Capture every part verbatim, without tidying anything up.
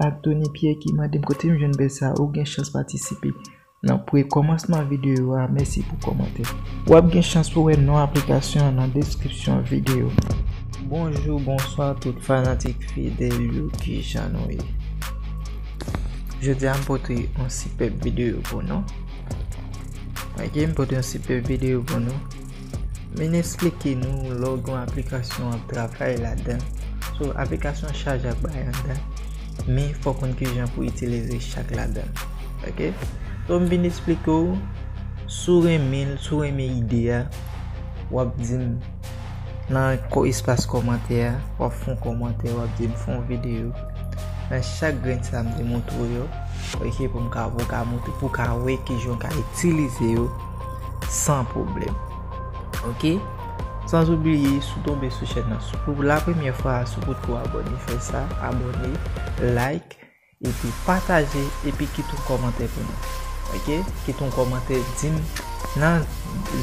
Ak Tony Pierre ki mande m kote m jwenn bèl sa, ou gen chans patisipe nan pre kòmansman videyo a. Mèsi pou kòmantè. W ap gen chans pou wè non aplikasyon an nan deskripsyon videyo. Bonjou, bonswa tout fanatik fidèl yo, kijan nou ye? Jodi a m pote yon sipèb videyo pou nou. Ok, m pote yon sipèb videyo pou nou. Vin eksplike nou lè w gen yon aplikasyon w ap travay ladan. So, aplikasyon chaje ak bagay anndan, men fò w konn kijan pou itilize chak ladan. Ok? So, m vin eksplike w, si w renmen l, si w renmen ide a, w ap di m nan kò espas kòmantè a, w ap fè yon kòmantè, w ap di m fè yon videyo. Nan chak grenn sa m te montre w yo, ok, pou m ka, pou w ka montre, pou w ka wè kijan w ka itilize yo san pwoblèm. Ok? San oubliye, si w tonbe sou chèn nan, si pou la premyè fwa, si w potko abòne, fè sa, abòne, like, epi pataje, epi kite yon kòmantè pou nou. Ok? Kite yon kòmantè, di m nan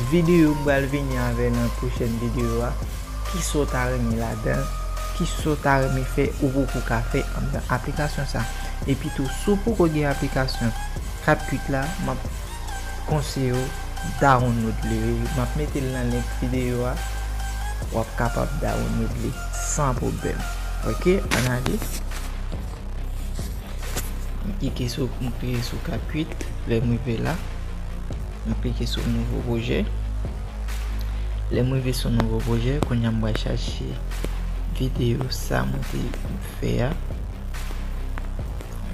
videyo m pral vini avè nan pwochèn videyo a, kisa w ta renmen ladan, kisa w ta renmen fè ou poko ka fè anndan aplikasyon sa. Epi tou, si w poko gen aplikasyon CapCut la, m ap konseye w download li. M ap mete l nan link videyo a. W ap kapab download li san pwoblèm. Ok, ann ale. M klike sou, m klike sou CapCut. Lè m rive la, m klike sou nouvo pwojè. Lè m rive sou nouvo pwojè, kounye a m pral chache videyo sa mwen te fè a.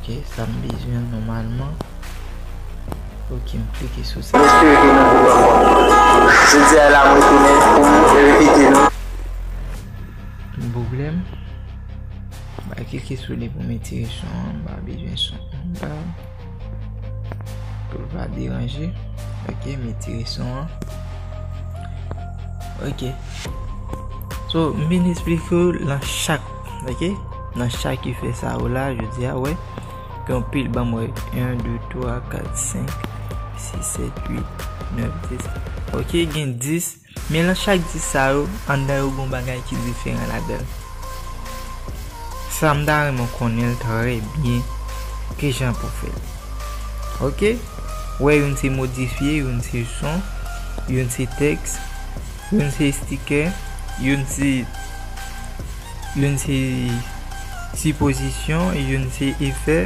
Ok, sa m bezwen nòmalman. Ok, m klike sou sa. M espere ke nou viv ankò. Jodi a la, m retounen pou m repete nou. Pwoblèm. M pral klike sou li pou m retire son an. M pa bezwen son an. Pou l pa deranje. Ok, m retire son an. Ok. So, m vin eksplike w lan chak, ok? Lan chak efè sa yo la, jodi a, wè. Gen yon pil, ban m wè. Yon, de, twa, kat, senk, sis, sèt, uit, nèf, dis. Ok, gen dis. Men lan chak dis sa yo, anndan yo gen yon bagay ki diferan ladan l. Sa m ta renmen w konnen l trè byen, kijan pou fè l. Ok? Wè, youn se modifye, youn se son, youn se tèks, youn se sticker, youn se, youn se sipozisyon, youn se efè,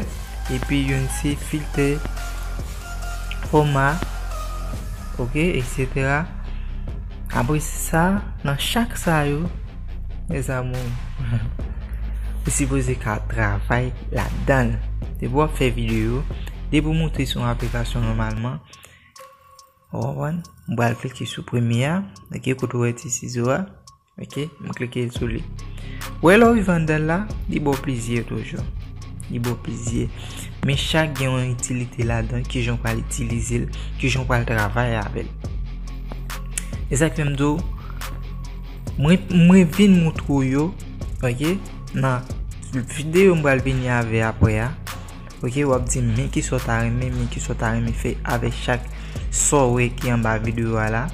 epi youn se filtè, fòma, ok, etsetera. Apre sa, nan chak sa yo, mes amours, ou sipoze ka travay ladan l. Depi w ap fè videyo, depi w monte sou yon aplikasyon nòmalman, ou konprann? M pral klike sou premye a, ok, kote w wè ti sizo a. Ok, m klike sou li. Wè lè w rive anndan l la, li ba w plizyè toujou. Li ba w plizyè. Men chak gen yon itilite ladan, kijan w pral itilize l, kijan w pral travay avè l. E sa k fè m di w, mwen, mwen vin montre w yo, ok, nan videyo m pral vini avè apre a. Ok, w ap di m men kisa w ta renmen, men kisa w ta renmen fè avèk chak sa w wè ki anba videyo a la.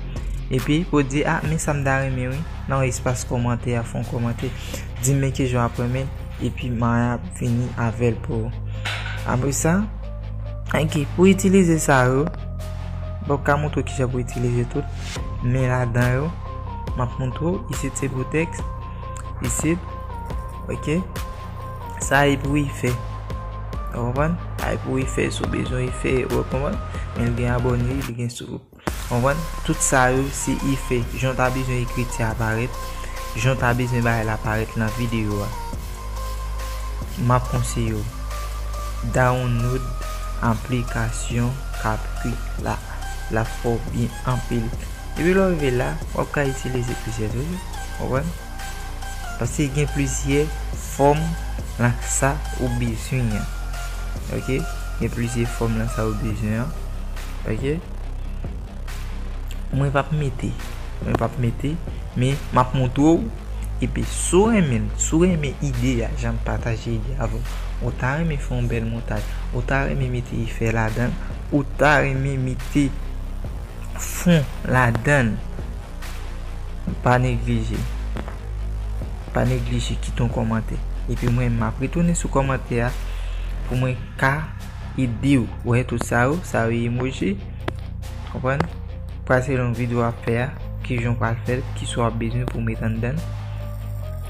Epi pou w di, a, men sa m ta renmen wi, nan espas kòmantè a, fè yon kòmantè, di m men kijan w ap renmen, epi m ap vini avè l pou ou. Apre sa, ok, pou itilize sa yo, m p ap ka montre w kijan pou itilize tout, men ladan yo, m ap montre w, isit se pou tèks, isit, ok, sa e pou efè. Ou konprann? Sa e pou efè, si w bezwen efè, ou konprann? Men l gen abòne, li gen sou, ou konprann? Tout sa yo, se efè. Jan w ta bezwen ekriti a parèt, jan w ta bezwen bagay la parèt lan videyo a. M ap konseye w, download aplikasyon CapCut la. L ap fè w byen anpil. Epi lè w rive la, w ap ka itilize plizyè toujou. Ou konprann? Paske gen plizyè fòm lan sa ou bezwen an. Ok? Gen plizyè fòm lan sa ou bezwen an. Ok? Mwen p ap mete. Mwen p ap mete. Men m ap montre w. Epi si w renmen l, si w renmen ide a, jan m pataje ide a avè w, ou ta renmen fè yon bèl montaj, ou ta renmen mete efè ladan l, ou ta renmen mete fon ladan l, pa neglije. Pa neglije kite yon kòmantè. Epi mwen, m ap retounen sou kòmantè a, pou mwen ka ede w. Ou wè tout sa yo, sa yo emoji. Konprann? Pral selon videyo w ap fè a, kijan w pral fè l, kisa w ap bezwen pou w met anndan l.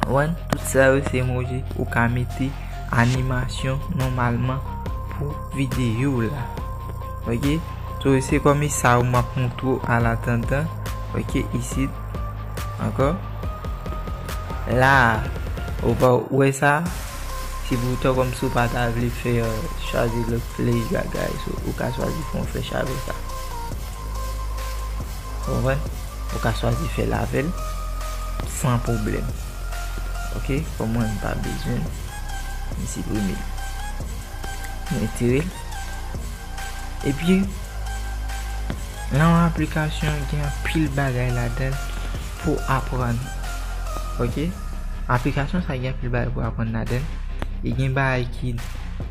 Konprann? Tout sa yo se emoji. Ou ka mete animasyon nòmalman pou videyo w la. Ok? So, se kòm sa yo m ap montre w alatandan. Ok, isit. Ankò. La, ou pa wè sa? Se pou tan kòm si w pa ta vle fè, euh, chwazi lòt flèch bagay, so, ou ka chwazi fè yon flèch avè sa. Ou konprann? Ou ka chwazi fè l avè l san pwoblèm. Ok? Kòm mwen, m pa bezwen l, m siprime l. Mwen retire l. Epi, nan yon aplikasyon, gen anpil bagay ladan l pou aprann. Ok? Aplikasyon sa gen anpil bagay pou aprann ladan l. E gen bagay ki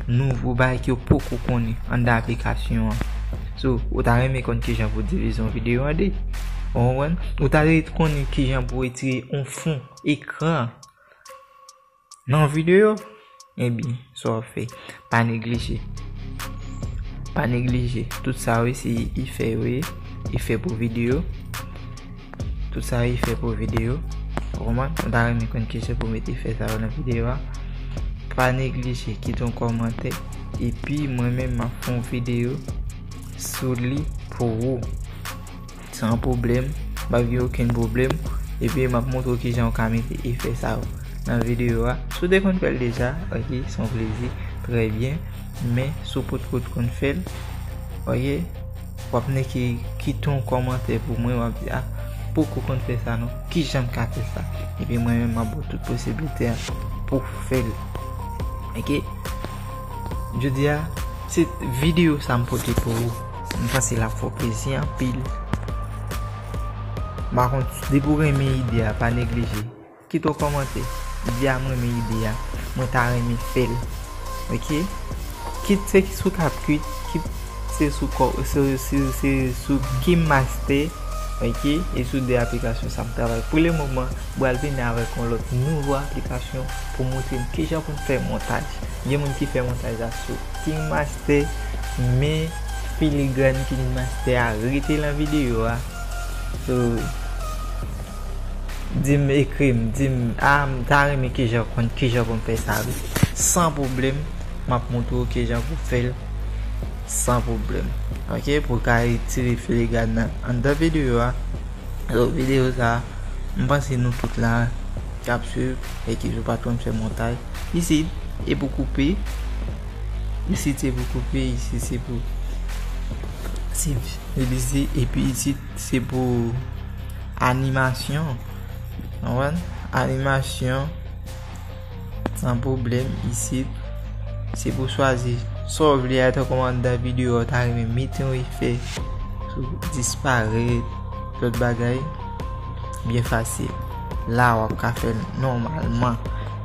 nouvo, bagay ke w poko konnen anndan aplikasyon an. So, ou ta renmen konn kijan pou divize yon videyo an de. Ou konprann? Ou ta renmen konnen kijan pou retire yon fon ekran nan videyo? Ebyen, sa w ap fè, pa neglije. Pa neglije. Tout sa yo, se efè yo ye, efè pou videyo. Tout sa yo, efè pou videyo. Ou konprann? Ou ta renmen konn kijan pou mete efè sa yo nan videyo a. Pa neglije, kite yon kòmantè. Epi, mwen menm, m ap fè yon videyo sou li pou ou. San pwoblèm, pa gen okenn pwoblèm. Epi m ap montre w kijan w ka mete efè sa yo nan videyo a. Si w te konn fè l deja, ok, se yon plezi, trè byen. Men, si w potko t konn fè l, ok, w ap nèk kite yon kòmantè pou mwen, w ap di, a, poko konn fè sa non, kijan m ka fè sa? Epi mwen menm, m ap ba w tout posiblite a pou w fè l. Ok? Jodi a, se videyo sa m pote pou ou. M panse l ap fè w plezi anpil. M pa konn, depi w renmen ide a, pa neglije. Kite yon kòmantè. Di a, m renmen ide a. Mwen ta renmen fè l. Ok? Kit se sou CapCut, kit se sou kò-, se, se, se sou KineMaster, ok? E sou de aplikasyon sa m travay. Pou le moman, m pral vini avèk yon lòt nouvo aplikasyon pou montre n kijan pou n fè montaj. Gen moun ki fè montaj la sou KineMaster, men filigràn KineMaster a rete nan videyo a. So, di m, ekri m, di m, a, m ta renmen kijan konn kijan pou m fè sa wi. San pwoblèm, m ap montre w kijan pou fè l san pwoblèm. Ok, pou w ka retire filigràn nan anndan videyo a. So, videyo sa, m panse nou tout la k ap swiv e ki sou patwon m fè montaj. Isit, e pou koupe. Isit, se pou koupe. Isit, se pou, se, se, epi isit, se pou animasyon. Konprann? Animasyon. San pwoblèm, isit, se pou chwazi sa w vle a, tankou anndan videyo a, w ta renmen mete yon efè sou disparèt, lòt bagay, byen fasil. La, w ap ka fè l nòmalman.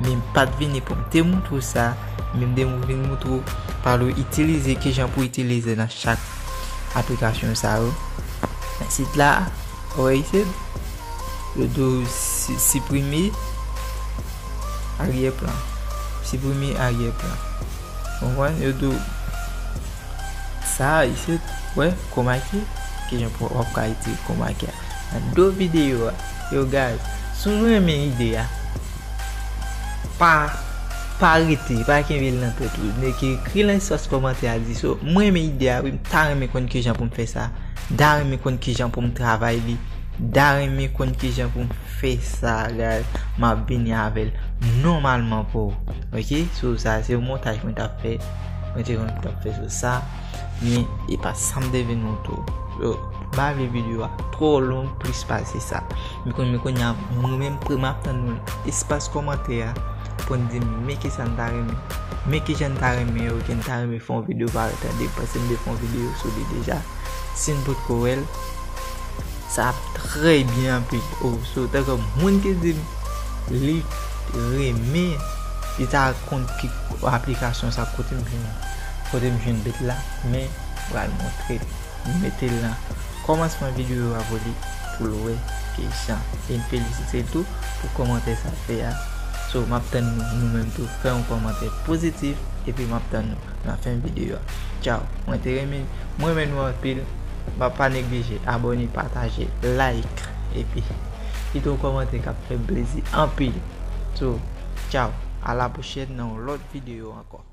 Men m pa t vini pou m te montre w sa, men m te vin montre w pa w itilize, kijan pou itilize nan chak aplikasyon sa yo. Isit la, ou wè isit, yo di w si-, siprime aryè plan. Siprime aryè plan. Konprann? Yo di w sa isit, wè, kòmake, kijan pou w ap ka itilize kòmake a. Nan do videyo a, yo guys, si w renmen ide a, pa, pa rete, pa kenbe l nan tèt ou. Nèk ekri nan espas kòmantè a, di, so, mwen renmen ide a, wi, m ta renmen konn kijan pou m fè sa. M ta renmen konn kijan pou m travay li. M ta renmen konn kijan pou m fè sa, guys. M ap vini avè l nòmalman pou ou. Ok? So, sa, se yon montaj mwen t ap fè. Mwen te konn t ap fè sou sa. Men, e pa sa m te vin montre w. So, m pa vle videyo a twò long plis pase sa. Men kounye, men kounye a, mwen menm, pre-, m ap tann nou espas kòmantè a pou n di m men kisa n ta renmen. Men kijan n ta renmen yo, ke n ta renmen fè yon videyo parèt an de, paske m te fè yon videyo sou li deja. Si n potko wè l, sa ap trè byen anpil. Oh, so, tankou moun ki di m li renmen, li ta konn ki aplikasyon sa, kote m jwenn, kote m jwenn bèt la, men m pral montre l. M mete l nan kòmansman videyo a pou li, pou l wè kijan. E m felisite l tou pou kòmantè sa fè a. So, m ap tann nou, nou menm tou, fè yon kòmantè pozitif, epi m ap tann nou. nan fen videyo a. Tchaw. Mwen te renmen, mwen renmen nou anpil. Pa, pa neglije abòne, pataje, like, epi kite yon kòmantè k ap fè m plezi anpil. So, tchaw. A la pwochèn nan yon lòt videyo ankò.